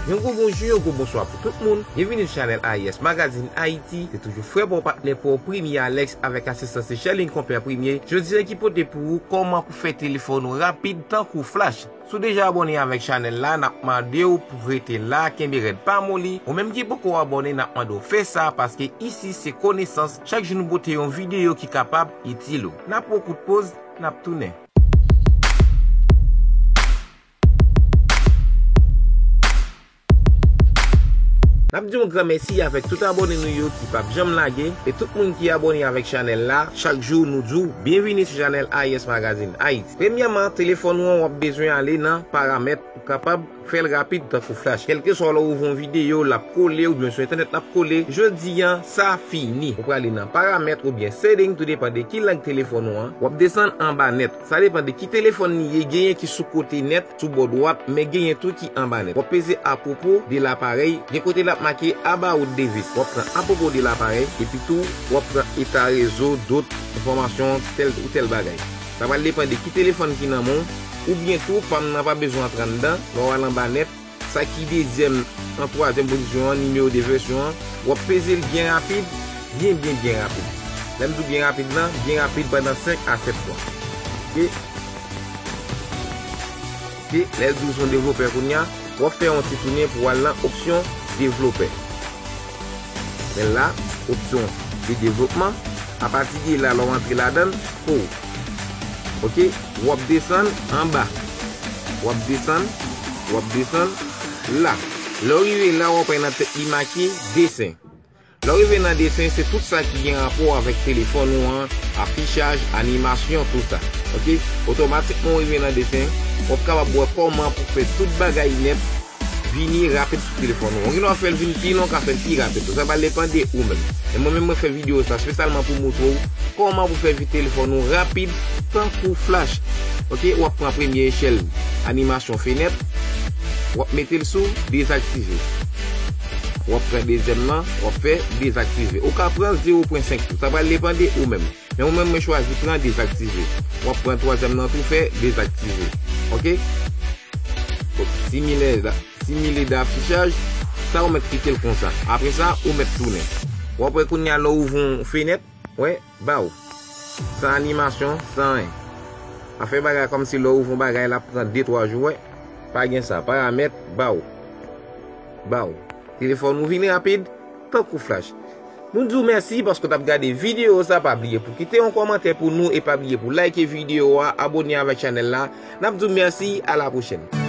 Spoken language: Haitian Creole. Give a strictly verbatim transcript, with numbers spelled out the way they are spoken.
Yon gwo bonjou, yon gwo bonswa pou tout moun. Byenvini sou chanèl A I S Magazine Haïti. Se toujou frè pa w, patnè pa w, Premye Alex, avèk asistans Sherline Konpè Premye. Jodi a ki pote pou ou kòman pou fè telefòn ou rapid tankou flash. Si w deja abòne avèk chanèl la, n ap mande w pou rete la, kenbe rèd, pa moli. Ou menm ki poko abòne, n ap mande w fè sa, paske isi se konesans. Chak jou nou pote yon videyo ki kapab itil ou. N ap pran kout poz, n ap tounen. N ap di yon gran mèsi avèk tout abòne nou yo ki p ap janm lage, e tout moun ki abòne avèk chanèl la, chak jou nou di w byenvini sou chanèl A I S Magazine Haïti. Premyèman, telefòn ou an, w ap bezwen ale nan paramèt pou kapab fè l rapid tankou flash. Kèlkeswa lè w ouvri yon videyo, l ap kole, oubyen sou entènèt l ap kole. Jodi a, sa fini. Ou prale nan paramèt oubyen setting, tou depann de ki lang telefòn ou an. W ap desann anba nèt. Sa depann de ki telefòn li ye, genyen ki sou kote nèt, sou bò dwat, men genyen tou ki anba nèt. W ap peze à propos de l'appareil, gen kote l ap make about device. W ap pran à propos de l'appareil, epi tou, w ap pran état réseau, d'autres, enfòmasyon, tèl ou tèl bagay. Sa pral depann de ki telefòn ki nan men w, oubyen tou, pa m nan pa bezwen antre anndan, lè w al anba nèt, sa ki dezyèm, an twazyèm pozisyon an, nimewo de vèsyon an, w ap peze l byen rapid, byen, byen, byen rapid. Lè m di w byen rapid lan, byen rapid pandan senk a sèt fwa. Oke? Oke, lè l di w se yon devlopè kounye a, w ap fè yon ti tounen pou w al nan opsyon devlopè. Men la, opsyon de devlopman. Apati de la, lè w antre ladan l, pou w. Oke, w ap desann anba. W ap desann, w ap desann la. Lè w rive la, w ap wè nan tèt li make desen. Lè w rive nan desen, se tout sa ki gen rapò avèk telefòn ou an, afichaj, animasyon, tout sa. Oke? Otomatikman w rive nan desen, w ap kapab wè kòman pou fè tout bagay nèt vini rapid sou telefòn ou. Ou gen dwa fè l vin pi lon, ka fè l pi rapid tou. Sa va depann de ou menm. Men mwen menm, mwen fè videyo sa espesyalman pou montre w kòman pou fè vi telefòn ou rapid tankou flash. Oke, w ap pran premye echèl animasyon fenèt, w ap mete l sou dezaktive. W ap pran dezyèm nan, w ap fè dezaktive. Ou ka pran zewo pwen senk tou. Sa pral depann de ou menm. Men ou menm, mwen chwazi pran dezaktive. W ap pran twazyèm nan tou, fè dezaktive. Oke? Simile, simile d'afichaj, sa ou mèt kite l konsa. Apre sa, ou mèt tounen. W ap wè kounye a lè w ouvri yon fenèt, wè, ba w. San animasyon, san anyen. Afè bagay kòmsi lè w ouvri yon bagay, l ap pran de twa jou, wè. Pa gen sa. Paramèt, ba w. Ba w. Telefòn ou vin rapid, tankou flash. Nou di w mèsi paske w t ap gade videyo sa. Pa bliye pou kite yon kòmantè pou nou e pa bliye pou like videyo a, abòne avèk chanèl la. N ap di w mèsi, a la pwochèn.